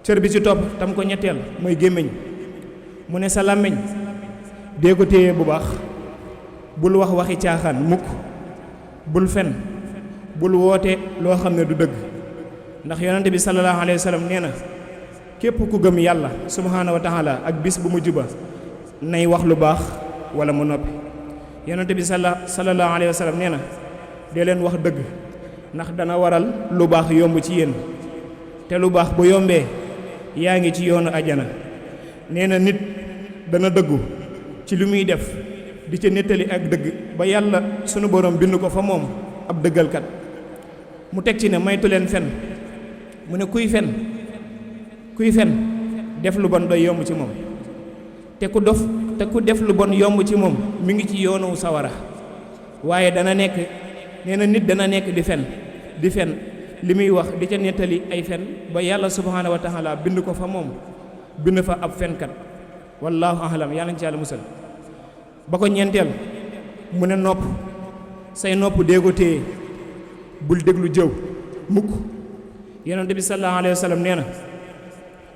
cër bi ci topp tam ko ñetteel mooy gémmiñ mu ne sa làmmiñ dee ko téye bu baax bul wax waxi caaxaan mukk bul fen bul woote loo xam ne du dëgg ndax yonente bi sallallahu alayhi wa sallam nee na képp ku gëm yàlla subhaanahu wa taala ak bis bu mujj ba nay wax lu baax wala mu noppi yonente bi sallallahu alayhi wa sallam nee na dee leen wax dëgg ndax dana waral lu baax yomb ci yéen te lu baax bu yombee yaa ngi ci yoonu ajana nee na nit dana dëggu ci li muy def di ca nettali ak dëgg ba yàlla sunu borom bind ko fa moom ab dëggalkat mu teg ci ne maytu leen fen mu ne kuy fen def lu bon doy yomb ci moom te ku def lu bon yomb ci moom mi ngi ci yoonu sawara waaye dana nekk nee na nit dana nekk di fen li muy wax di ca nettali ay fen ba yàlla subhaanahu wa taala bind ko fa moom bind fa ab fenkat wallaahu ahlam yàlla na ci yàlla musal ba ko ñeenteel mu ne nopp say nopp dee ko téye bul déglu jëw mukk yonent bi sallallahu alayhi wa sallam nee na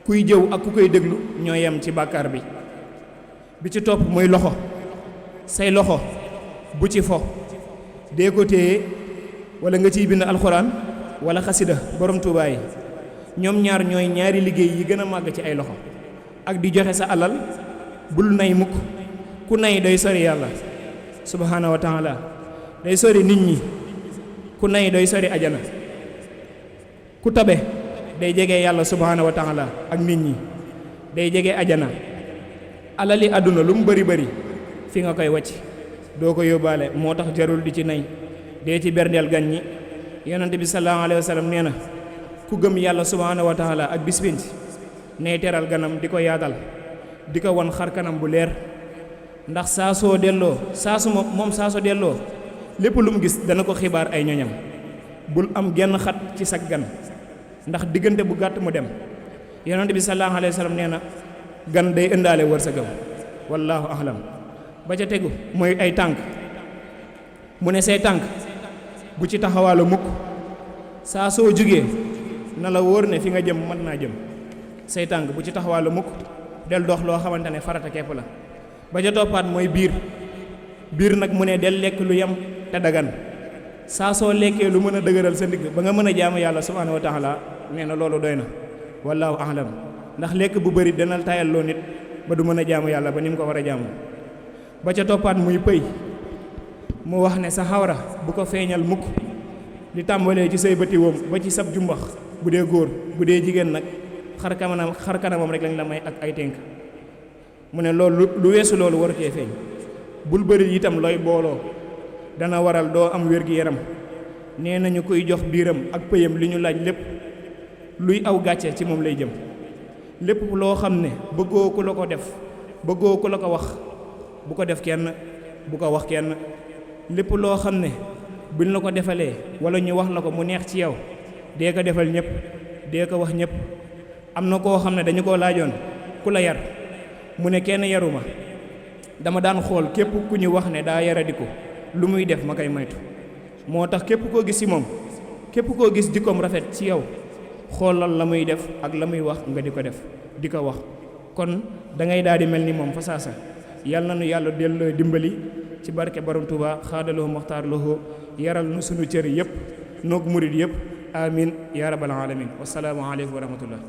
kuy jëw ak ku koy déglu ñoo yem ci bàkkaar bi ci topp muy loxo say loxo bu ci fo dee ko téye wala nga ciy bind alxuraan wala xasida borom Tuubaa yi ñoom ñaar ñooy ñaari liggéey yi gën a màgg ci ay loxo ak di joxe sa alal bul nay mukk ku nay day sori yàlla subhaanahu wa taala day sori nit ñi ku nay day sori ajana ku tabe day jege yàlla subhaanahu wa taala ak nit ñi day jege ajana alali àdduna lu mu bari bari fi nga koy wacc doo ko yóbbaale moo tax jarul di ci nay dee ci berndeel gan ñi yonent bi sallallahu alayhi wa sallam nee na ku gëm yàlla subhaanahu wa taala ak bis pénc nay teral ganam di ko yaatal di ko wan xar kanam bu leer ndax saa soo delloo lépp lu mu gis dana ko xibaar ay ñoñam bul am genn xat ci sag gan ndax diggante bu gàtt mu dem yonent bi sallallahu alayhi wa sallam nee na gan day ëndaale wërsëgam wallaahu ahlam ba ca tegu mooy ay tànk mu ne say tànk bu ci taxawaalu mukk saa soo jugee na la wóor ne fi nga jëm mën naa jëm say tànk bu ci taxawaalu mukk del dox loo xamante ne farata kepp la ba ca toppaat mooy biir nag mu ne del lekk lu yem te dagan saa soo lekkee lu mën a dëgëral sa ndigg ba nga mën a jaamu yàlla subhaanahu wa taala nee na loolu doy na wallaahu ahlam ndax lekk bu bëri dana tayal loo nit ba du mën a jaamu yàlla ba ni mu ko war a jaamu ba ca toppaat muy pëy mu wax ne sa xawra bu ko feeñal mukk li tàmbalee ci say bëti woom ba ci sab jumbax bu dee góor bu dee jigéen nag xar kanamam rek lañ la may ak ay tënk mu ne loolu lu weesu loolu waru cee feeñ bul bëri itam looy booloo dana waral doo am wér-gi-yaram nee nañu koy jox biiram ak pëyam li ñu laaj lépp luy aw gàcce ci moom lay jëm lépp loo xam ne bëggoo ku la ko def bëggoo ku la ko wax bu ko def kenn bu ko wax kenn lépp loo xam ne buñ la ko defalee wala ñu wax la ko mu neex ci yow dee ko defal ñëpp dee ko wax ñëpp am na koo xam ne dañu koo laajoon ku la yar mu ne kenn yaruma dama daan xool képp ku ñu wax ne daa yaradiku lu muy def ma koy moytu moo tax képp koo gis ci moom képp koo gis jikkoom rafet ci yow xoolal la muy def ak la muy wax nga di ko def di ko wax kon da ngay daal di mel ni moom fa saasa yàlla na nu yàlla del dimbali ci barke borom Tuuba xaadaloo moxtaar loxo yaral nu sunu cër yëpp noog murid yëpp amin ya rabbal alamin wasalaamu aleykum wa rahmatullah